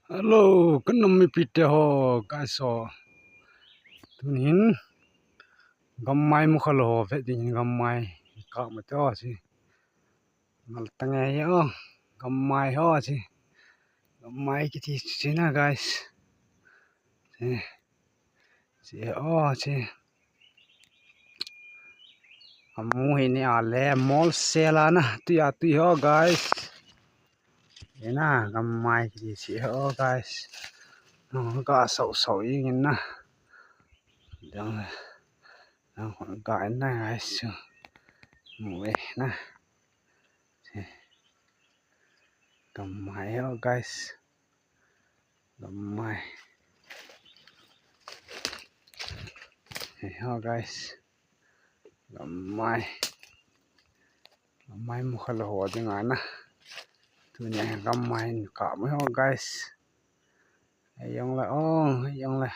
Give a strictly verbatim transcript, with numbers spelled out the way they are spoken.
Hello, kanam mipite ho, guys ho. Tunin gammai mukha lou ho vet ding, gammai kap mate ho chi. Ngal tange ho, gammai ho chi. Gammai kiti chu na, guys. Chi, chi ho chi. Amu hi ni a le mol sela na, tui a tui ho, guys. Ina, gammai kiti chi ho, guys. Ga sau sau ing in na. Dang, dang ga in na, guys. Mu e na. Gammai ho, guys. Gammai. Ho, guys. Gammai. Gammai mukha lou ho ding a na. Tuni gammai kap mai ho, guys. Hei jong le, oh, hei jong le.